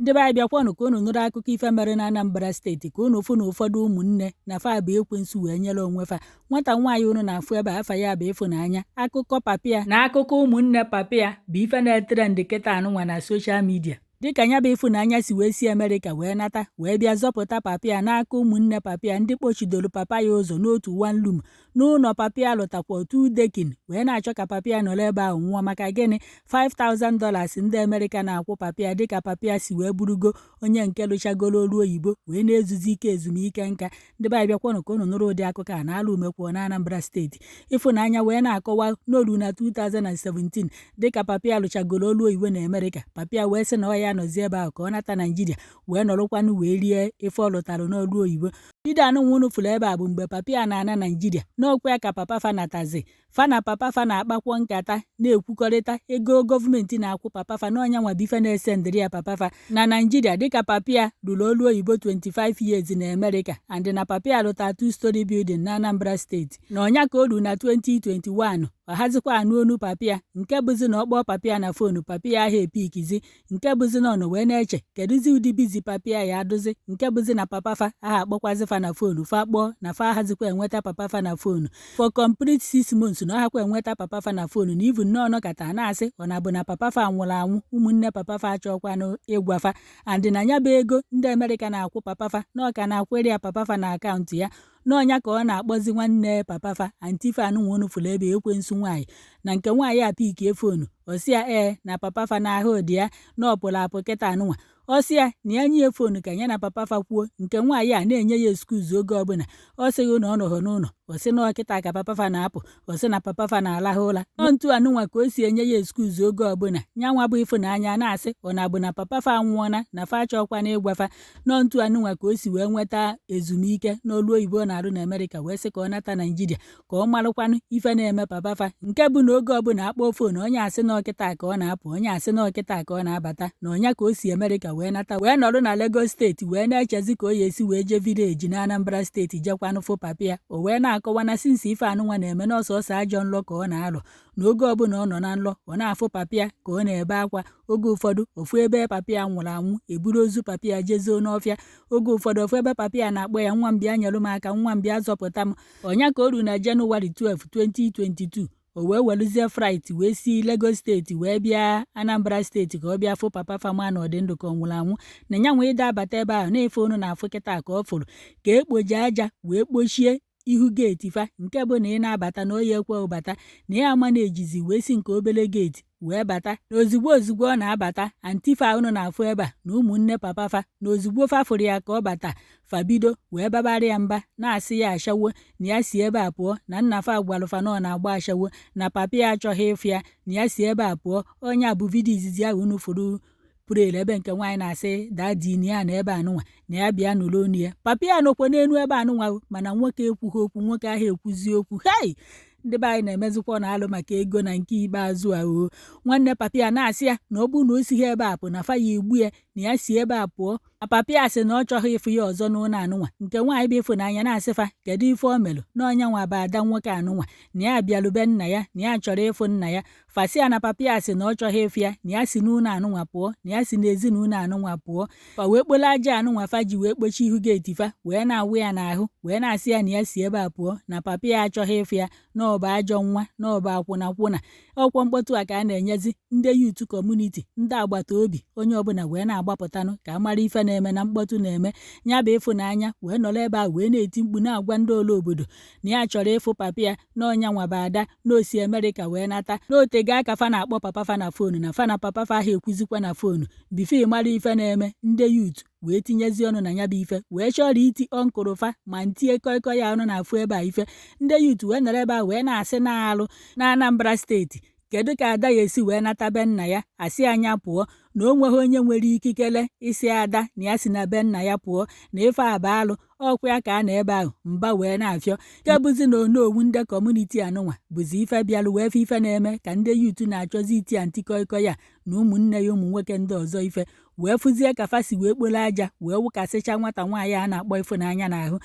Ndị be anyị, bịakwanụ ka unu nụrụ akụkọ ife mere na Anambra Steeti, ka unu fụ na ụfọdụ ụmụnne na fa bụ ekwensu wee nyere onwe fa. Nwata nwaanyị unu na-afụ ebe a, afa ya bụ Ịfụnanya. Akụkọ papa ya na akụkọ ụmụnne papa ya bụ ife na-etrend kịta anụnwa na social media. Dịka ya bụ Ịfụnanya si wee si Amerịka wee nata wee bịa zọpụta papa ya n'aka ụmụnne papa ya ndị kpochidoro papa ya ụzọ n'otu one room n'ụlọ papa ya lụtakwa two decking, wee na-achọ ka papa ya nọrọ ebe ahụ nwụọ. Maka gịnị? $5,000 ndị Amerịka na-akwụ papa ya, dịka papa ya si wee burugo onye nke lụchagoro ọrụ oyibo wee na-ezuzi ike ezumike nka. Ndị be anyị, bịakwanụ ka unu nụrụ ụdị akụkọ a na-alụ umekwuo na Anambra Steeti. Ịfụnanya wee na-akọwa n'olu na 2017, dịka papa ya lụchagoro ọrụ oyibo na Amerịka, papa ya wee sị na ọ ya nọzi ebe ahụ ka ọ nata Naijiria wee nọrọkwanụ wee rie ife ọ lụtarụ n'ọrụ oyibo. Video anụnwa unu fụrụ ebe a bụ mgbe papa ya na-ana Naijiria n'okwu ya ka papa fa natazi. Fa na papa fa na-akpakwọ nkata, na-ekwukọrịta ego gọọmenti na-akwụ papa fa n'ọnya nwa bụ ife na-esendịrị ya papa fa na Naijiria, dịka papa ya rụrụ ọrụ oyibo 25 years na Amerịka and na papa ya lụta two story building na Anambra Steeti. Na ọnya ka o ru na 2021, ọ hazikwa anụ onu papa ya, nke bụzi na ọ kpọọ papa ya na phone, papa ya ahụ epikizi, nke bụzi na ọ nọ wee na-eche kedụzi ụdị busy papa ya ya adụzi, nke bụzi na papa fa aha akpọkwazi fa na phone. Fa kpọọ na fa ahazikwa enweta papa fa na phone for complete 6 months, na ọ hakwa enweta papa fa na phone, na even na ọnọkata na-asị ọ na bụ na papa fa nwụrụ anwụ. Ụmụnne papa fa achọkwanụ ịgwa fa, and na ya bụ ego ndị Amerịka na-akwụ papa fa na ọ ka na-akwụrị ya papa fa na akaụntụ ya. N'ọnya ka ọ na-akpọzi nwanne papa fa, aunty fa anụnwa unu fụrụ ebe, ekwensu nwaanyị, na nke nwaanyị a pickie phone, ọ sị ya ee, na papa fa n'ahụ dị ya, na ọ pụrụ apụ kịta anụnwa. Ọ sị ya na ya nye phone ka ya na papa fa kwuo. Nke nwaanyị a na-enye ya excuse oge ọbụla. Ọ sịghị na ọ nọghọ n'ụlọ, ọ sị na ọkịta ka papa fa na-apụ, ọ sị na papa fa na-alahụ ụra. Nọ ntu anụnwa ka o si enye ya excuse oge ọbụla. Ya nwa bụ Ịfụnanya na-asị ọ na-abụ na papa fa anwụọna, na fa achọkwa na ịgwa fa. Nọ ntu anụnwa ka o si wee nweta ezumike n'ọrụ oyibo ọ na-arụ na Amerịka, wee sị ka ọ nata Naijiria ka ọ marụkwanụ ife na-eme papa fa, nke bụ na oge ọbụla akpọ phone, onye asị na ọkịta ka ọ na-apụ, onye asị na ọkịta ka ọ na-abata. Na ọnya ka o si Amerịka wee nata wee nọrọ na Lagos Steeti wee na-echezi ka o ya esi wee jee village na Anambra Steeti jekwanụ fụ papa ya. O wee na-akọwa na since ife anụnwa na-eme, n'ọsọsọ ajọ nlọ ka ọ na-alọ, na oge ọbụla ọ nọ na nlọ, ọ na-afụ papa ya ka ọ na-ebe akwa. Oge ụfọdụ, ofu ebe papa ya nwụrụ anwụ, eburu ozu papa ya jezuo n'ọfịa. Oge ụfọdụ, ofu ebe papa ya na-akpọ ya, "Nwa m, bịa nyere m aka. Nwa m, bịa zọpụta m." Ọnya ka o ruru na Jenụwarị 12, 2022, o wee weluzie flight wee si Lagos Steeti wee bịa Anambra Steeti ka ọ bịa fụ papa fama na ọ dị ndụ ka ọ nwụrụ anwụ. Na ya nwee ịda abata ebe ahụ na-efe unu na-afụ kịta ka ọ fụrụ ka ekpoji aja wee kpochie ihu gate fa, nke bụ na ị na-abata na oyi ekwe bata, na ya ama na-ejizi wee si nke obere gate wee bata. Na ozugbo ozugbo ọ na-abata, aunty fa unu na-afụ ebe a na ụmụnne papa fa, na ozugbo fa fụrụ ya ka ọ bata, fa bido wee babara ya mba, na-asị ya ashawo, na ya si ebe a pụọ, na nna fa gwalụfa na ọ na-agba ashawo, na papa ya achọghị ịfụ ya, na ya si ebe a pụọ. Onye a bụ video izizi ahụ unu fụrụ pụrụ ebe nke nwaanyị na-asị daddy na ya na ebe anụnwa, na ya bịa nụrụ onu ya. Papa ya nọkwa n'elu ebe anụnwa, mana nwoke ekwughị okwu, nwoke ahụ ekwuzi okwu. Hei, ndị be anyị na-emezikwa na alụ maka ego. Na nke ikpeazụ a, o nwanne papa ya na-asị ya na ọ bụrụ na o sighi ebe a pụ, na fa ya egbu ya, na ya si ebe a pụọ, na papa ya sị na ọ chọghị ịfụ ya ọzọ n'ụlọ anụnwa. Nke nwaanyị bụ Ịfụnanya na-asị fa kedu ife o melụ, na ọnya nwa bụ ada nwoke anụnwa, na ya bịalube nna ya, na ya chọrọ ịfụ nna ya. Fasị ya na papa ya sị na ọ chọghị ịfụ ya, na ya si n'ụlọ anụnwa pụọ, na ya si n'ezinụlọ anụnwa pụọ. Fa wee kpolo aja anụnwa fa ji wee kpochi ihu gate fa wee na-awụ ya n'ahụ, wee na-asị ya na ya si ebe a pụọ, na papa ya achọghị ịfụ ya, na ọ bụ ajọ nwa, na ọ bụ akwụna kwụna. Ọkwọ mkpọtụ a ka a na-enyezi ndị youth community, ndị agbata obi, onye ọbụla wee na-agbapụtanụ ka a mara ife na-eme na mkpọtụ na-eme. Ya bụ Ịfụnanya wee nọrọ ebe a wee na-eti mkpu, na-agwa ndị ole obodo na ya chọrọ ịfụ papa ya, na ọnya nwa bụ ada, na o si Amerịka wee nata, na otego aka fa na-akpọ papa fa na phone, na fa na papa fa ahụ ekwuzikwa na phone. Before mara ife na-eme, ndị youth wee tinyezi ọnụ na ya bụ ife, wee chọrọ iti uncle fa ma ntie kọịkọ ya ọnụ na-afụ ebe a. Ife ndị youth wee nọrọ ebe a wee na-asị na-alụ na Anambra Steeti, kedu ka ada ya esi wee nata be nna ya, asị anya pụọ, na o nweghị onye nwere ikikere isi ada na ya si na be nna ya pụọ, na ife a bụ alụ. Ọkwa ya ka a na ebe ahụ mba wee na-afịọ, nke bụzi na onowu ndị community anụnwa bụzi ife bịalụ wee fe ife na-eme ka ndị youth na-achọzi iti aunty kọịkọ ya na ụmụnne ya ụmụ nwoke ndị ọzọ ife, wee fụzie ka fa si wee kpolo aja wee wụkasịcha nwata nwaanyị a na-akpọ Ịfụnanya n'ahụ.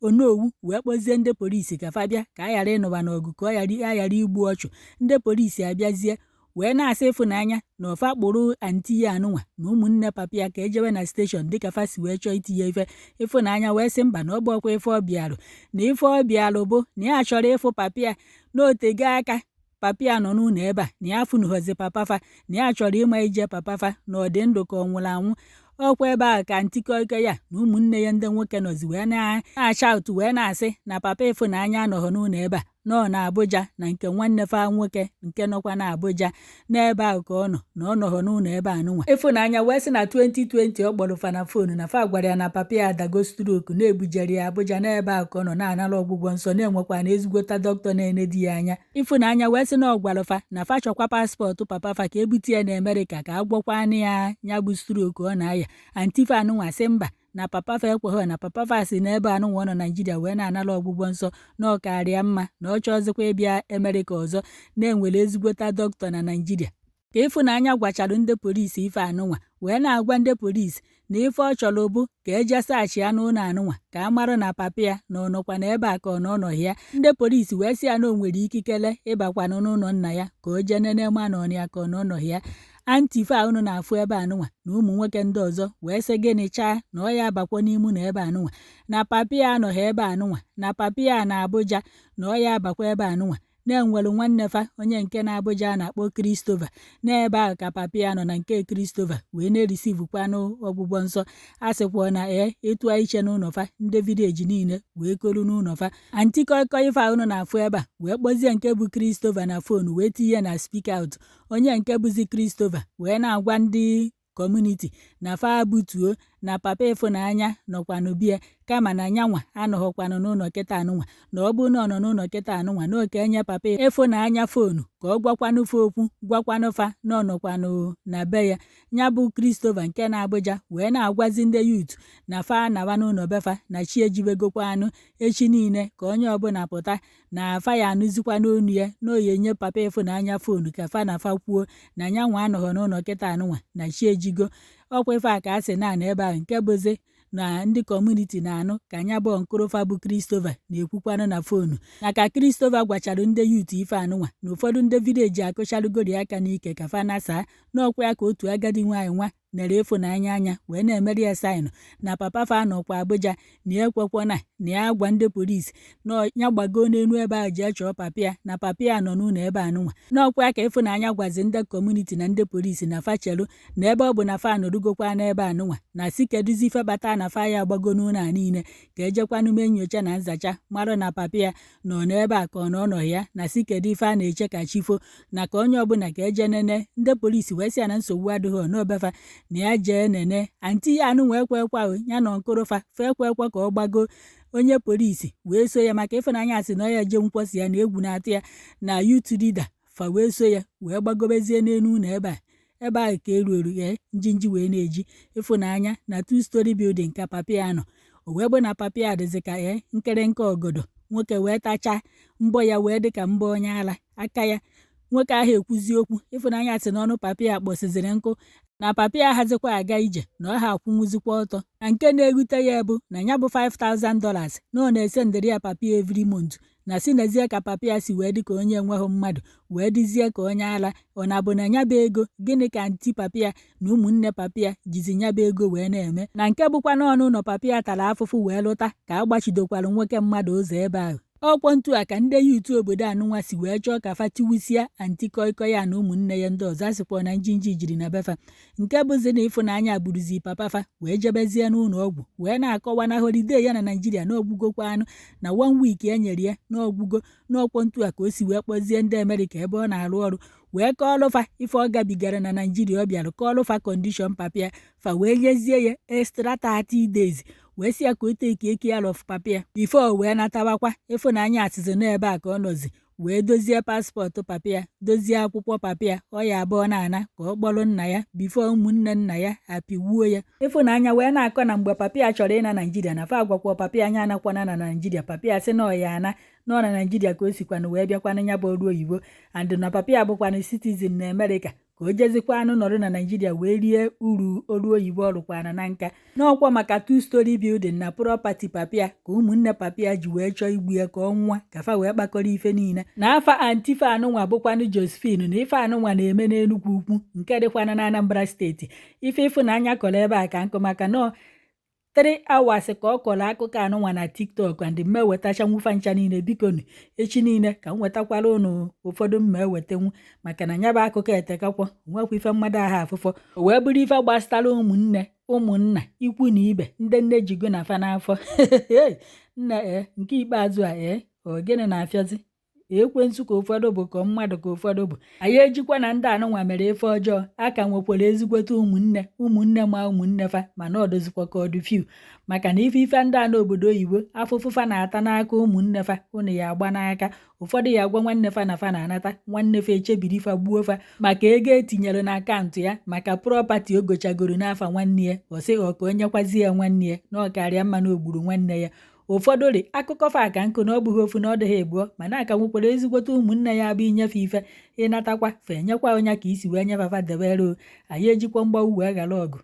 Onowu wee kpọzie ndị polisi ka fa bịa ka a ghara ịnụba n'ọgụ, ka ọ ghara aghara igbu ọchụ. Ndị polisi abịazie Wee na-asị Ịfụnanya na ọfa kpụrụ aunty ya anụnwa na ụmụnne papa ya ka ejewe na station dịka fa si wee chọọ itinye ife. Ịfụnanya wee sị mba, na ọ bụ ọkwa ife ọ bịalụ, na ife ọ bịalụ bụ na ya chọrọ ịfụ papa ya, na otego aka papa ya nọ n'ụlọ ebe a na ya afụnụghọzi papa fa, na ya chọrọ ịma ije papa fa, na ọ dị ndụ ka ọ nwụrụ anwụ. Ọkwa ebe ahụ ka aunty kọikọ ya na ụmụnne ya ndị nwoke nọzi wee na-acha ụtụ, wee na-asị na papa Ịfụnanya anọghị n'ụlọ ebe a, nọ na Abuja, na nke nwanne fa nwoke nke nọkwa na Abuja, n'ebe ahụ ka ọ nọ, na ọ nọghọ n'ụlọ ebe a nụnwa. Ịfụnanya wee sị na 2020 ọ kpọrọ fa na phone, na fa gwara ya na papa ya adago stroke, na-ebujere ya Abuja, n'ebe ahụ ka ọ nọ na-anara ọgwụgwọ nsọ, na-enwekwa na ezigbota dọkịta na-ene di ya anya. Ịfụnanya wee sị na ọ gwara fa na fa chọkwa passport papa fa ka ebute ya na Amerịka ka a gwọkwanụ ya ya bụ stroke ọ na-aya. Aunty fa anụnwa sị mba, na papa fa ekweghị, na papa fa si n'ebe anụnwa ọ nọ Naijiria wee na-anara ọgwụgwọ nsọ, na ọ karịa mma na ọ chọọzikwa ịbịa Amerịka ọzọ, na-enwere ezigbota dọkịta na Naijiria. Ka Ịfụnanya gwachara ndị polisi ife anụnwa, wee na-agwa ndị polisi na ife ọ chọrọ bụ ka eje search ya n'ụlọ anụnwa ka a mara na papa ya na ọ nọkwa n'ebe a ka ọ na ọ nọghị ya. Ndị polisi wee sị ya na o nwere ikikere ịbakwanụ n'ụlọ nna ya ka o jee nene ma na ọ nọ ya ka ọ na ọ nọghị ya. Aunty fa unu na-afụ ebe anụnwa na ụmụ nwoke ndị ọzọ wee sị gịnị chaa, na ọ ya abakwa n'ime ụlọ ebe anụnwa, na papa ya anọghị ebe anụnwa, na papa ya na Abuja, na ọ ya abakwa ebe anụnwa, na-enwere nwanne fa onye nke na Abuja a na-akpọ Christopher, n'ebe ahụ ka papa ya nọ na nke Christopher wee na-ereceivekwanụ ọgwụgwọ nsọ. A sịkwa na ee ịtụa iche n'ụlọ fa, ndị village niile wee kolu n'ụlọ fa. Aunty kọikọ ife a unu na-afụ ebe a wee kpọzie nke bụ Christopher na phone, wee tinye na speaker out. Onye nke bụzi Christopher wee na-agwa ndị community na fa butuo na papa Ịfụnanya nọkwanụ bie, kama na nyanwa anọghọkwanụ n'ụlọ kịta anụnwa, na ọ bụ na ọ nọ n'ụlọ kịta anụnwa na oke enye papa Ịfụnanya phone ka ọ gwakwanụ fa okwu, gwakwanụ fa na ọ nọkwanụ na be ya. Ya bụ Christopher nke na Abuja wee na-agwazi ndị youth na fa nawa n'ụlọ befa, na chi ejibegokwanụ, echi niile ka onye ọbụla pụta, na fa ya anụzikwa n'onu ya, na oye nye papa Ịfụnanya phone ka fa na fa kwuo na nyanwa anọghọ n'ụlọ kịta anụnwa, na chi ejigo. Ọkwa ife a ka a sị naanị ebe ahụ nke bụzi na ndị community na-anụ ka nya bụ nkụrụfa bụ Christopher na-ekwukwanụ na phone. Na ka Christopher gwachara ndị youth ife anụnwa, na ụfọdụ ndị village akụcharugori aka n'ike ka fa nasaa n'ọkwa ya, ka otu agadi nwaanyị nwa nere Ịfụnanya anya wee na-emeri ya sign na papa fa nọkwa Abuja, na ya ekwekwana na ya agwa ndị polisi na ya gbago n'elu ebe ahụ jee chọọ papa ya, na papa ya nọ n'ụlọ ebe anụnwa. N'ọkwa ya ka Ịfụnanya gwazi ndị community na ndị polisi na fa chelu, na ebe ọ bụ na fa nọrugokwa n'ebe anụnwa, na si kedụzi ife kpata na fa ya agbago n'ụlọ a niile, ka ejekwanụ mee nyocha na nzacha mara na papa ya nọ n'ebe a ka ọ na ọ nọghị ya, na si kedu ife a na-eche ka chifo, na ka onye ọbụla ka eje nene. Ndị polisi wee sị ya na nsogbu adịghị n'obefa, na ya jee nene. Aunty ya anụ wee kwe ekwe ya na nkụrụfa fa ekwe ekwe ka ọ gbago. Onye polisi wee so ya, maka Ịfụnanya sị na ọ ya je nkwọsi ya na egwu na-atụ ya na youth leader fa, wee so ya wee gbagobezie n'elu ụlọ ebe a. Ebe ahụ ka eru eru ee njinji wee na-eji Ịfụnanya na two story building ka papa ya nọ. O wee bụ na papa ya dịzị ka ee nkịrịnka ọgọdọ nwoke wee tachaa mbọ ya, wee dị ka mbọ onye ala aka ya. Nwoke ahụ ekwuzi okwu. Ịfụnanya sị n'ọnụ papa ya kpọsịzịrị nkụ, na papa ya hazikwa aga ije, na ọ ha akwụnwụzikwa ọtọ. Na nke na-ewute ya bụ na ya bụ $5,000 na ọ na-esendịrị ya papa ya every month, na si n'ezie ka papa ya si wee dị ka onye enweghị mmadụ, wee dịzie ka onye ala. Ọ na-abụ na ya bụ ego gịnị ka aunty papa ya na ụmụnne papa ya jizi ya bụ ego wee na-eme? Na nke bụkwa n'ọnụ ụlọ papa ya tara afụfụ wee lụta ka a gbachidokwara nwoke mmadụ ụzọ ebe ahụ. Ọkwọ ntu a ka ndị youth obodo anụnwa si wee chọọ ka fa tiwusia aunty kọikọ ya na ụmụnne ya ndị ọzọ. A sịkwa na njinji jiri na befa, nke bụzi na Ịfụnanya buruzi papa fa wee jebezie n'ụlọ ọgwụ, wee na-akọwa na holiday ya na Naijiria na ọgwụgokwa anụ, na one week e nyere ya na ọgwụgo. N'ọkwọ ntu a ka o si wee kpọzie ndị Amerịka ebe ọ na-arụ ọrụ, wee kọọlụ fa ife ọ gabigara na Naijiria. Ọ bịara kọọlụ fa condition papa ya, fa wee nyezie ya extra 30 days, wee sị ya ka o take care of papa ya before o wee natawakwa. Ịfụnanya asịzị n'ebe a ka ọ nọzi wee dozie passport papa ya, dozie akwụkwọ papa ya, ọ ya abụọ na-ana ka ọ kpọrọ nna ya before ụmụnne nna ya apịwuo ya. Ịfụnanya wee na-akọ na mgbe papa ya chọrọ ịna Naijiria, na fa agwakwa papa ya anya anakwana na Naijiria. Papa ya sị na ọ ya ana nọ na Naijiria ka o sikwanụ wee bịakwanụ ya bụ ọrụ oyibo, and na papa ya bụkwanụ citizen na Amerịka. Ka Ka o jezikwa anụ nọrọ na Naijiria wee rie uru olu oyibo ọ rụkwana na nka. N'ọkwa maka two story building na property papia ka ụmụnne papia ji wee chọọ igbu ya ka ọ nwa, ka fa wee kpakọrọ ife niile. Na afa aunty fa anụnwa bụkwanụ Josephine, na ife anụnwa na-eme n'Enugwu Ukwu nke dịkwana na Anambra Steeti. Ife Ịfụnanya kọrọ ebe a ka nkụ, maka nọọ 3 hours ka ọ kọrọ akụkọ anụnwa na TikTok, and mme wetacha nwufa ncha niile. Bikonu, echi niile ka m wetakwara ụnụ ụfọdụ mma ewetenwu, maka na ya bụ akụkọ etekakwa nwekwa ife mmadụ aha afụfọ. O wee bụrụ ife gbasara ụmụnne, ụmụnna, ikwu na ibe, ndị nne jigo na fa n'afọ nna. Ee, nke ikpeazụ a, ee, ọ gịnị na-afịọzi? Ekwensu ka ụfọdụ bụ, ka mmadụ ka ụfọdụ bụ. Anyị ejikwa na ndị anụnwa mere ife ọjọọ. A ka nwekwara ezigbote ụmụnne, ụmụnne ma ụmụnne fa, mana ọ dozikwa ka ọ dị few, maka na ife ife ndị a n'obodo oyibo, afụfụ fa na-ata n'aka ụmụnne fa, ụnụ ya agba n'aka. Ụfọdụ ya agwa nwanne fa na fa na-anata nwanne fa, echebiri fa, gbuo fa maka ego etinyere na akaụntụ ya, maka property o gochagoro n'afa nwanne ya. Ọ sị ọ ka o nyekwazi ya nwanne ya, na ọ karịa mma na o gburu nwanne ya. Ụfọdụ rị akụkọ fa ka nkụ na ọ bụghị ofu na ọ dịghị ịbụọ, mana aka nwekwara ezigbote ụmụnne ya bụ inyefe ife ịnatakwa fa, enyekwa onye ka isi wee nyefafa debere. O anyị ejikwa mgbawu wee ghara ọgụ.